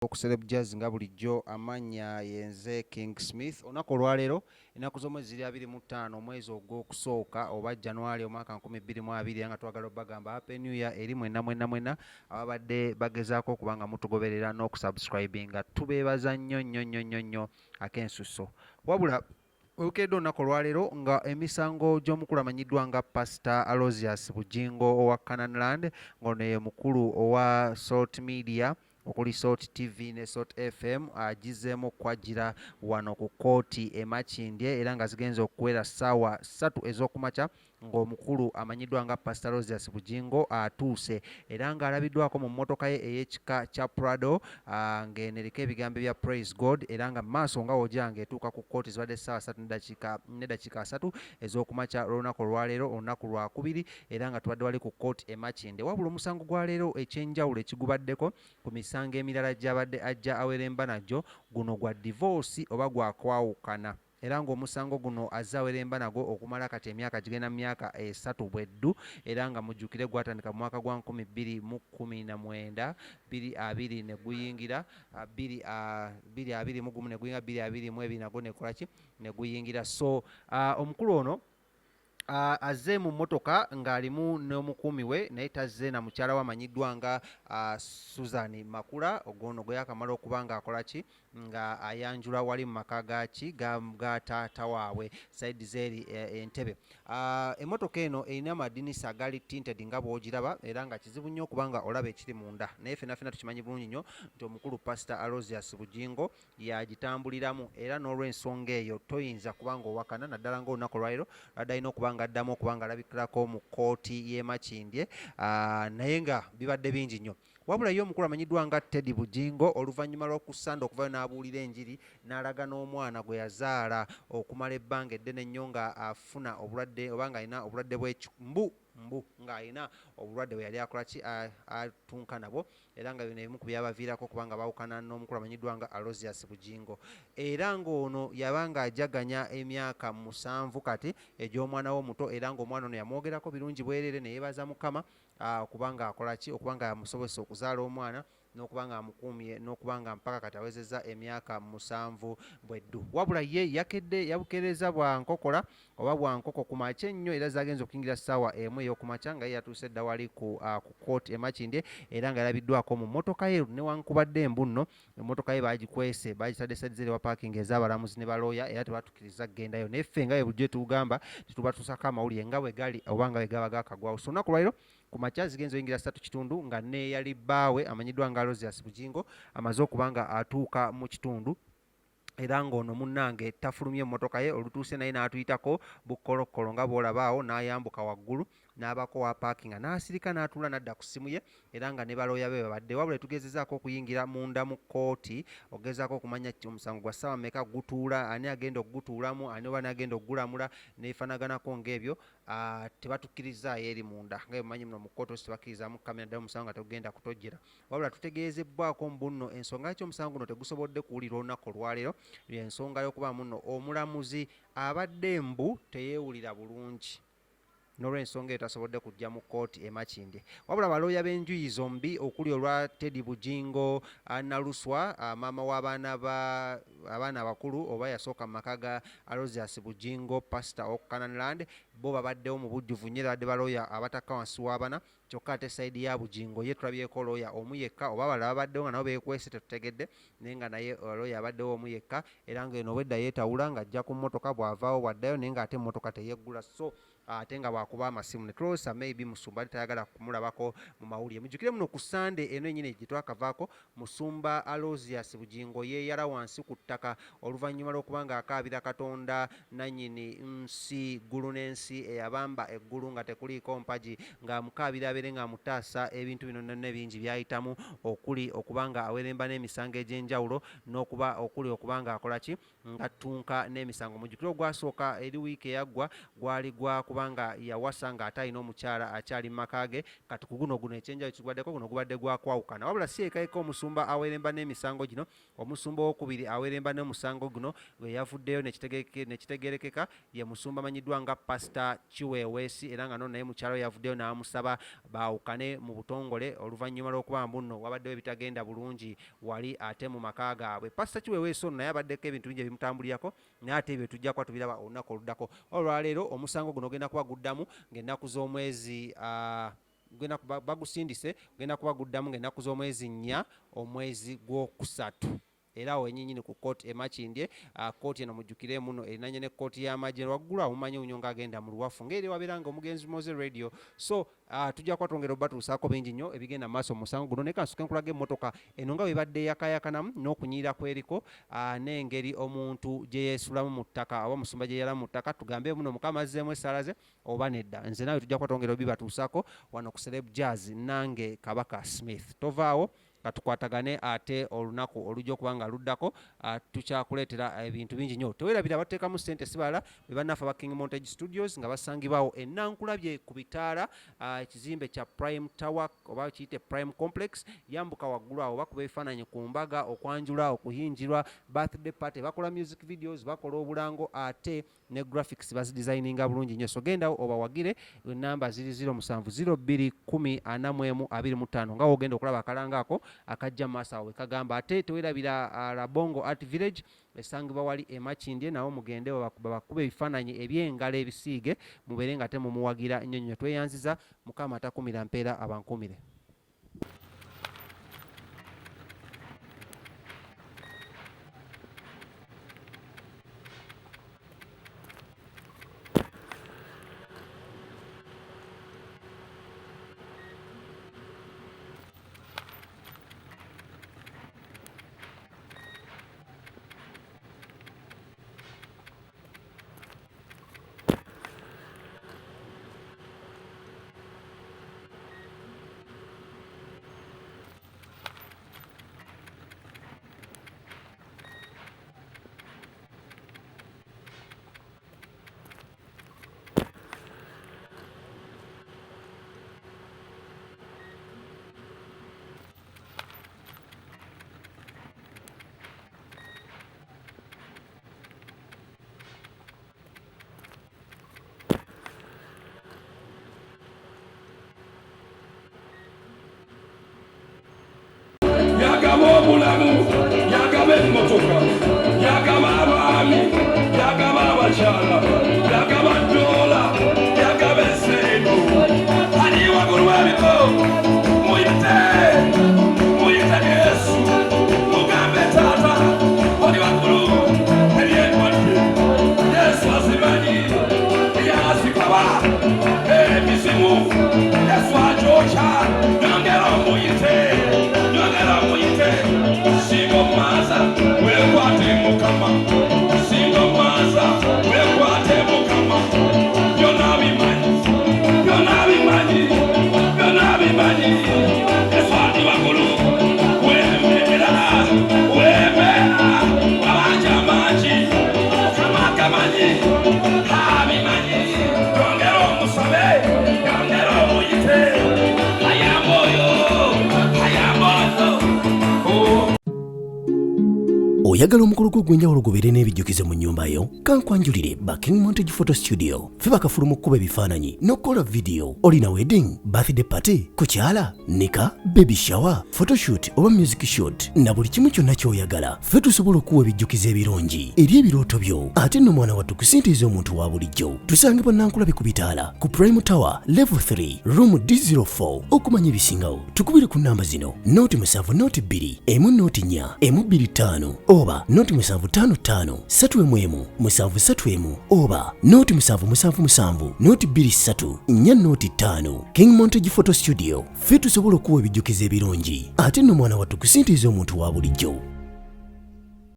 Ku Celeb Jazz nga bulijjo, amannya yenze King Smith. Olunaku olwaleero, ennaku z'omwezi ziri 25, omwezi ogw'okusooka oba January, omwaka 2020, era nga twagala obagamba happy new year eri mwenna mwenna mwenna ababadde bagezaako okuba nga mutugoberera n'okusubscribinga. Tubeebaza nnyo nnyo nnyo nnyo nnyo ak'ensusso. Wabula webukeredde olunaku olwaleero nga emisango gy'omukulu amanyiddwa nga Pastor Aloysius Bugingo owa Canaan, ng'ono ye mukulu owa Salt Media okuli Salt TV ne Salt FM, agizeemu okwajjira wano ku kkooti e Makindye, era nga zigenza okuwera ssaawa 3 ez'okumakya ng'omukulu amanyiddwa nga Pastor Aloysius Bugingo atuuse, era ng'alabiddwako mu mmotoka ye ey'ekika kya Prado, ng'eno eriko ebigambo ebya "Praise God", era nga maaso nga wojja ng'etuuka ku kkooti zibadde ssaawa 3 neddakiika 30 ez'okumakya lw'olunaku olwaleero, olunaku lwakubiri, era nga tubadde wali ku kkooti e Makindye. Wabula omusango gwa leero, ekyenjawulo ekigubaddeko ku misango emirala gy'abadde ajja aweremba nagyo, guno gwa divorce oba gwa kwawukana, era ng'omusango guno azze aweremba nagwo okumala kati emyaka gigenda mu myaka 3 bweddu, era nga mujjukire gwatandika mu mwaka gwa 2019, 2020 ne guyingira, 2021 ne guyingira, 2022 nagwo nekola ki, ne guyingira. So omukulu ono azze mu mmotoka ng'alimu n'omukuumi we, naye tazze na mukyala we amanyiddwa nga Susan Makula, ogwono gwe yakamala okuba ng'akola ki, nga ayanjula wali mu maka gaki ga taata waabwe side zeeri Entebe. Emmotoka eno erina amadinisa agali tinted nga bw'ogiraba, era nga kizibu nnyo okuba nga olaba ekiri munda, naye ffenna ffenna tukimanyi bulungi nnyo nti omukulu Pastor Aloysius Bugingo yagitambuliramu, era n'olw'ensonga eyo toyinza kuba nga owakana, naddala ng'olunaku olwaleero lwadde alina okuba nga addamu okuba nga alabikirako mu kkooti y'e Makindye, naye nga bibadde bingi nnyo. Wabula ye omukulu amanyiddwa nga Teddy Bugingo, oluvannyuma lw'okusanda okuvayo n'abuulira enjiri n'alaga n'omwana gwe yazaala okumala ebbanga eddene ennyo nga afuna obulwadde oba ng'alina obulwadde bw'ekimbu mbu ng'alina obulwadde bwe yali akola ki, atunka nabwo, era nga bino ebimu ku byabaviirako okuba nga baawukana n'omukulu amanyiddwa nga Aloysius Bugingo, era ng'ono yaba ng'ajaganya emyaka 7 kati egy'omwana we omuto, era ng'omwana ono yamwogerako birungi bwereere ne yeebaza Mukama okuba nga akola ki, okuba nga yamusobozesa okuzaala omwana n'okuba nga amukuumye n'okuba nga mpaka kati awezezza emyaka 7 bweddu. Wabula ye yakedde yabukeereza bwa nkokola oba bwa nkoko ku makya ennyo, era zagenza okuyingira ssaawa 1 ey'okumakya nga ye yatuuse dda wali ku kooti e Makindye, era nga yalabiddwako mu mmotoka ye, newankubadde mbu nno emmotoka ye bagikwese, bagitadde side zeri wa parking ez'abalamuzi ne balooya, era tebatukiriza kugendayo. Naye ffe nga bwe bulijjo tugamba, titubatuusako amawulire nga bwe gali oba nga bwe gaba gakagwawo. So olunaku lwaliro ku makya zigenza oyingira 3:15 nga neyali bbaawe amanyiddwa nga Aloysius Bugingo amaze okuba nga atuuka mu kitundu, era ng'ono munnange tafulumye emmotoka ye. Olutuuse naye n'atuyitako bukkolokolo nga bw'olaba awo, n'ayambuka waggulu n'abaako wa paakinga n'asirika n'atuula n'adda ku ssimu ye, era nga ne balooya be babadde. Wabula tugezezaako okuyingira munda mu kkooti ogezaako okumanya omusango gwa ssaawa mmeka gutuula, ani agenda okugutuulamu, ani oba n'agenda okugulamula neefanaganako ng'ebyo, tebatukkirizaayo eri munda. Nga bwemumanyi muno mu kkooti osi tebakkirizaamu kamera, ddala omusango nga tegugenda kutojjera. Wabula tutegeezebbwako mbu nno ensonga lwaki omusango guno tegusobodde kuwulirwa olunaku olwaleero, ensonga y'okuba muno omulamuzi abadde mbu teyeewulira bulungi, n'olw'ensonga eyo tasobodde kujja mu kkooti e Makindye. Wabula balooya b'enjuyi zombi, okuli olwa Teddy Bugingo, Naluswa, maama w'abaana ba abaana abakulu oba yasooka mu maka ga Aloysius Bugingo, pastor ow'oku Canaan Land, bo babaddewo mu bujjuvu nnyo, era badde balooya abatakka wansi w'abana. Kyokka ate side ya Bugingo ye tulabyeko looya omu yekka, oba abalala babaddewo nga nabo beekwese tetutegedde, naye nga naye looya abaddewo omu yekka, era ng'eno obwedda yeetawula ng'ajja ku mmotoka, bw'avaawo bw'addayo, naye ng'ate emmotoka teyeggula, so ate nga bw'akuba amasimu ne tulowooza maybe musumba ate tayagala kumulabako mu mawulire. Mujjukire muno ku Sande eno ennyini gye twakavaako, musumba Aloysius Bugingo yeeyala wansi ku ttaka oluvannyuma lw'okuba ng'akaabira Katonda nannyini nsi, ggulu n'ensi, eyabamba eggulu nga tekuliiko mpagi, ng'amukaabira abeere ng'amutaasa ebintu bino nonna ebingi by'ayitamu, okuli okuba nga aweremba n'emisango egy'enjawulo n'okuba okuli okuba ng'akola ki, ng'attunka n'emisango. Mujjukire ogwasooka eri wiiki eyaggwa gwali gwa kuba olw'okuba nga yawasa ng'ate alina omukyala akyali mu maka ge. Kati ku guno guno ekyenjawulo kigubaddeko, guno gubadde gwa kwawukana. Wabula si yekka yekka omusumba aweremba n'emisango gino. Omusumba owokubiri aweremba n'omusango guno gwe yavuddeyo ne kitegeerekeka ye musumba amanyiddwa nga Pasita Kiweeweesi, era nga nono naye mukyala we yavuddeyo n'amusaba baawukane mu butongole oluvannyuma lw'okuba mbu nno wabaddewo ebitagenda bulungi wali ate mu maka gaabwe. Pasita Kiweeweesi ono naye abaddeko ebintu bingi ebimutambulirako, naye ate ebyo tujja kuba tubiraba olunaku oluddako. Olwaleero omusango guno ogenda kuba guddamu ng'ennaku z'omwezi gugenda kuba bagusindise, gugenda kuba guddamu ng'ennaku z'omwezi 4 omwezi gw'okusatu, era awo wenyinyini ku kkooti e Makindye. Kkooti eno mujjukire muno erinanye ne kkooti y'amagye waggulu awo, mumanyi unyo ng'agenda mu luwafu ng'eri wabeera nga omugenzi Moze Radio. So tujja kuba twongera obatuusaako bingi nnyo ebigenda mu maaso mu musango guno. Naye kansuke nkulaga emmotoka eno nga bwebadde yakayakanamu n'okunyirira kweriko, n'engeri omuntu gye yeesulamu mu ttaka oba omusumba gye yeyalamu mu ttaka. Tugambe muno Mukama azzeemu essaala ze oba nedda, nze naawe tujja kuba twongera obibatuusaako wano ku Celeb Jazz, nange Kabaka Smith. Tovaawo, katukwatagane ate olunaku olujja okuba nga luddako. Tukyakuleetera ebintu bingi nnyo. Tewerabira bateekamu ssente si balala be bannaffe aba King Montage Studios, nga basangibwawo enankulabye ku bitaala, ekizimbe kya Prime Tower oba kiyite Prime Complex. Yambuka waggulu awo, bakuba ebifaananyi ku mbaga, okwanjula, okuhinjirwa, birthday party, bakola music videos, bakola obulango, ate ne graphics bazidesigninga bulungi nnyo. So gendawo obawagire. Enamba ziri 07 02 10 41 25, nga wogenda okulaba akalanga ako akajja mu maaso awo wekagamba. Ate tewerabira Labongo Art Village esangibwa wali e Makindye, nawo mugende babakuba ebifaananyi eby'engalo ebisiige, mubeere nga temumuwagira nnyo nnyo. Tweyanziza Mukama atakumira mpeera abankumire. Yagaba obulamu, yagaba emmotoka, yagaba abaami, yagaba abakyala, yagaba doola, yagaba esente. Ali waggulu w'ebifo. Muyite, muyite Yesu, mugambe taata oli waggulu. Ebyendwadde Yesu azimanyi, yazikaba. Emizimu Yesu agyokya. Yongera omuyite, yongera omuyite. Singa omaza wekwate Mukama, singa omaza wekwate Mukama. Byonna bimanyi, byonna bimanyi, byonna bimanyi. Yesu ali waggulu wembeera, wembeera wabanja mangi. Mukama akamanyi, abimanyi. Yongera omusabe, yongera omuyite. Ayamba oyo, ayamba oyo. Oh. Oyagala omukolo gwo ogw'enjawulo gubeere n'ebijjukizo mu nnyumba yo? Kankwanjulire ba King Montage Photo Studio. Ffe bakafulu mu kkuba ebifaananyi n'okukola vidiyo. Olina wedding, birthday party, kukyala, nika, baby shower, photoshoot oba music shoot, na buli kimu kyonna ky'oyagala, ffe tusobola okuwa ebijjukizo ebirungi eri ebirooto byo. Ate nno mwana wattu, ku ssente ez'omuntu wa bulijjo. Tusangibwa Nankulabi ku bitaala ku Prime Tower level 3 room D04. Okumanya ebisingawo tukubire ku namba zino: 0 7 02 1 0 4 1 2 5 oba 0 7 5 5 3 1 1 7 3 1 oba 0 7 7 7 0 2 3 4 0 5. King Montage Photo Studio, ffe tusobola okuwa ebijjukizo ebirungi, ate nno mwana wattu, ku ssente ez'omuntu wa bulijjo.